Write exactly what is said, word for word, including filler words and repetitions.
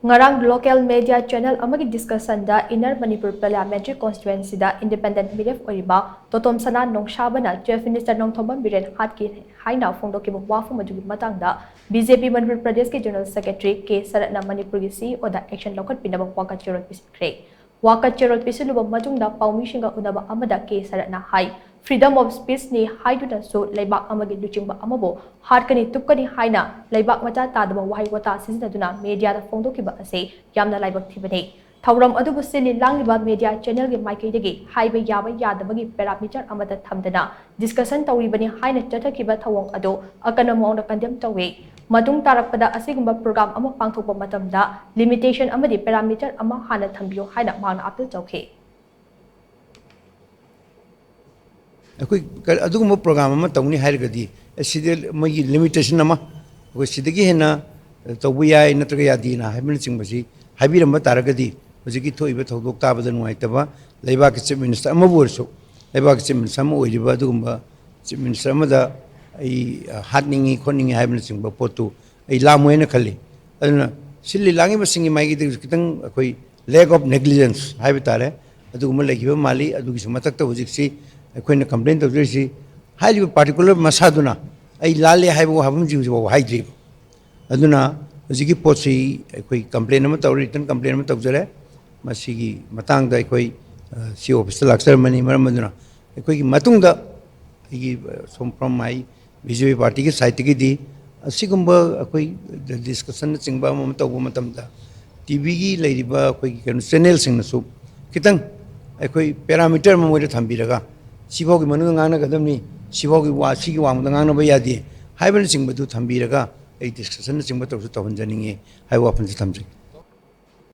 ꯉꯔꯥꯡ local media channel ꯑꯃꯒꯤ discussionꯗ Inner Manipur Parliamentary Constituencyꯗ independent ꯃꯤꯔꯦꯞ ꯑꯣꯏꯔꯤꯕ ꯇꯣꯇꯣꯝ ꯁꯅꯥ ꯅꯣꯡꯁꯥꯕꯅ Chief Minister ꯅꯣꯡꯊꯣꯝꯕꯝ ꯕꯤꯔꯦꯟ ꯍꯥꯠꯈꯤ ꯍꯥꯏꯅ ꯐꯣꯡꯗꯣꯛꯈꯤꯕ ꯋꯥꯐꯝ ꯑꯗꯨꯒꯤ ꯃꯇꯥꯡꯗ BJP ꯃꯅꯤꯄꯨꯔ ꯄ꯭ꯔꯗꯦꯁꯀꯤ General Secretary ꯀꯦ ꯁꯔꯠꯅ ꯃꯅꯤꯄꯨꯔꯒꯤ CEOꯗ action ꯂꯧꯈꯠꯄꯤꯅꯕ ꯋꯥꯀꯠ ꯆꯦꯔꯣꯜ ꯄꯤꯁꯤꯟꯈ꯭ꯔꯦ꯫ ꯋꯥꯀꯠ ꯆꯦꯔꯣꯜ ꯄꯤꯁꯤꯜꯂꯨꯕ ꯃꯇꯨꯡꯗ ꯄꯥꯎꯃꯤꯁꯤꯡꯒ ꯎꯅꯕ ꯑꯃꯗ ꯀꯦ ꯁꯔꯠꯅ ꯍꯥꯏ, freedom of speechꯅꯤ ꯍꯥꯏꯗꯨꯅꯁꯨ ꯂꯩꯕꯥꯛ ꯑꯃꯒꯤ ꯂꯨꯆꯤꯡꯕ ꯑꯃꯕꯨ ꯍꯥꯠꯀꯅꯤ ꯇꯨꯞꯀꯅꯤ ꯍꯥꯏꯅ ꯂꯩꯕꯥꯛ ꯃꯆꯥ ꯇꯥꯗꯕ ꯋꯥꯍꯩ ꯋꯥꯇꯥ ꯁꯤꯖꯤꯟꯅꯗꯨꯅ mediaꯗ ꯐꯣꯡꯗꯣꯛꯈꯤꯕ ꯑꯁꯤ ꯌꯥꯝꯅ ꯂꯥꯏꯕꯛ ꯊꯤꯕꯅꯤ꯫ ꯊꯧꯔꯝ ꯑꯗꯨꯕꯨ ꯁꯤꯜꯂꯤ ꯂꯥꯡꯂꯤꯕ media channelꯒꯤ ꯃꯥꯏꯀꯩꯗꯒꯤ ꯍꯥꯏꯕ ꯌꯥꯕ ꯌꯥꯗꯕꯒꯤ parameter ꯑꯃꯠꯇ ꯊꯝꯗꯅ discussion ꯇꯧꯔꯤꯕꯅꯤ ꯍꯥꯏꯅ ꯆꯠꯊꯈꯤꯕ ꯊꯧꯑꯣꯡ ꯑꯗꯨ ꯑꯀꯟꯕ ꯃꯑꯣꯡꯗ condemn ꯇꯧꯏ꯫ ꯃꯇꯨꯡ ꯇꯥꯔꯛꯄꯗ ꯑꯁꯤꯒꯨꯝꯕ program ꯑꯃ ꯄꯥꯡꯊꯣꯛꯄ ꯃꯇꯝꯗ limitation ꯑꯃꯗꯤ parameter ꯑꯃ ꯍꯥꯟꯅ ꯊꯝꯕꯤꯌꯨ ꯍꯥꯏꯅ ꯃꯍꯥꯛꯅ appeal ꯇꯧꯈꯤ꯫ ꯑꯩꯈꯣꯏ ꯀ-, ꯑꯗꯨꯒꯨꯝꯕ program ꯑꯃ ꯇꯧꯅꯤ ꯍꯥꯏꯔꯒꯗꯤ, ꯑꯦ, ꯁꯤꯗ ꯃꯣꯏꯒꯤ limitation ꯑꯃ, ꯑꯩꯈꯣꯏ ꯁꯤꯗꯒꯤ ꯍꯦꯟꯅ ꯇꯧꯕ ꯌꯥꯏ ꯅꯠꯇ꯭ꯔꯒ ꯌꯥꯗꯦꯅ ꯍꯥꯏꯕꯅꯆꯤꯡꯕꯁꯤ ꯍꯥꯏꯕꯤꯔꯝꯕ ꯇꯥꯔꯒꯗꯤ, ꯍꯧꯖꯤꯛꯀꯤ ꯊꯣꯛꯏꯕ ꯊꯧꯗꯣꯛ ꯇꯥꯕꯗ ꯅꯨꯡꯉꯥꯏꯇꯕ, ꯂꯩꯕꯥꯛꯀꯤ Chief Minister ꯑꯃꯕꯨ ꯑꯣꯏꯔꯁꯨ, ꯂꯩꯕꯥꯛꯀꯤ Chief Minister ꯑꯃ ꯑꯣꯏꯔꯤꯕ ꯑꯗꯨꯒꯨꯝꯕ Chief Minister ꯑꯃꯗ ꯑꯩ, ꯑ, ꯍꯥꯠꯅꯤꯡꯉꯤ ꯈꯣꯠꯅꯤꯡꯉꯤ ꯍꯥꯏꯕꯅꯆꯤꯡꯕ ꯄꯣꯠꯇꯨ ꯑꯩ ꯂꯥꯝꯃꯣꯏ ꯍꯥꯏꯅ ꯈꯜꯂꯤ꯫ ꯑꯗꯨꯅ ꯁꯤꯜꯂꯤ ꯂꯥꯡꯉꯤꯕꯁꯤꯡꯒꯤ ꯃꯥꯏꯀꯩꯗꯒꯤꯁꯨ ꯈꯤꯇꯪ ꯑꯩꯈꯣꯏ lack of negligence ꯍꯥꯏꯕ ꯇꯥꯔꯦ, ꯑꯗꯨꯒꯨꯝꯕ ꯂꯩꯈꯤꯕ ꯃꯥꯜꯂꯤ꯫ ꯑꯗꯨꯒꯤꯁꯨ ꯃꯊꯛꯇ ꯍꯧꯖꯤꯛꯁꯤ ꯑꯩꯈꯣꯏꯅ complain ꯇꯧꯖꯔꯤꯁꯤ ꯍꯥꯏꯔꯤꯕ particular ꯃꯁꯥꯗꯨꯅ ꯑꯩ ꯂꯥꯜꯂꯦ ꯍꯥꯏꯕ ꯋꯥꯐꯝꯁꯤ ꯍꯧꯖꯤꯛ ꯐꯥꯎꯕ ꯍꯥꯏꯗ꯭ꯔꯤꯕ꯫ ꯑꯗꯨꯅ ꯍꯧꯖꯤꯛꯀꯤ ꯄꯣꯠꯁꯤ ꯑꯩꯈꯣꯏ complain ꯑꯃ ꯇꯧꯔꯦ, written complain ꯑꯃ ꯇꯧꯖꯔꯦ꯫ ꯃꯁꯤꯒꯤ ꯃꯇꯥꯡꯗ ꯑꯩꯈꯣꯏ, ꯑ, C officeꯇ ꯂꯥꯛꯆꯔꯝꯕꯅꯤ꯫ ꯃꯔꯝ ꯑꯗꯨꯅ ꯑꯩꯈꯣꯏꯒꯤ ꯃꯇꯨꯡꯗ ꯑꯩꯒꯤ, ꯑ, ꯁꯣꯝ from my BJP partyꯒꯤ sideꯇꯒꯤꯗꯤ ꯑꯁꯤꯒꯨꯝꯕ ꯑꯩꯈꯣꯏ discussionꯅꯆꯤꯡꯕ ꯑꯃ ꯑꯃ ꯇꯧꯕ ꯃꯇꯝꯗ TVꯒꯤ ꯂꯩꯔꯤꯕ ꯑꯩꯈꯣꯏꯒꯤ ꯀꯩꯅꯣ channelꯁꯤꯡꯅꯁꯨ ꯈꯤꯇꯪ ꯑꯩꯈꯣꯏ parameter ꯑꯃ ꯃꯣꯏꯗ ꯊꯝꯕꯤꯔꯒ, ꯁꯤꯐꯥꯎꯒꯤ ꯃꯅꯨꯡꯗ ꯉꯥꯡꯅꯒꯗꯕꯅꯤ, ꯁꯤꯐꯥꯎꯒꯤ ꯋꯥ-, ꯁꯤꯒꯤ ꯋꯥꯡꯃꯗ ꯉꯥꯡꯅꯕ ꯌꯥꯗꯦ ꯍꯥꯏꯕꯅꯆꯤꯡꯕꯗꯨ ꯊꯝꯕꯤꯔꯒ ꯑꯩ discussionꯅꯆꯤꯡꯕ ꯇꯧꯁꯨ ꯇꯧꯍꯟꯖꯅꯤꯡꯉꯤ ꯍꯥꯏꯕ ꯋꯥꯐꯝꯁꯤ ꯊꯝꯖꯒꯦ꯫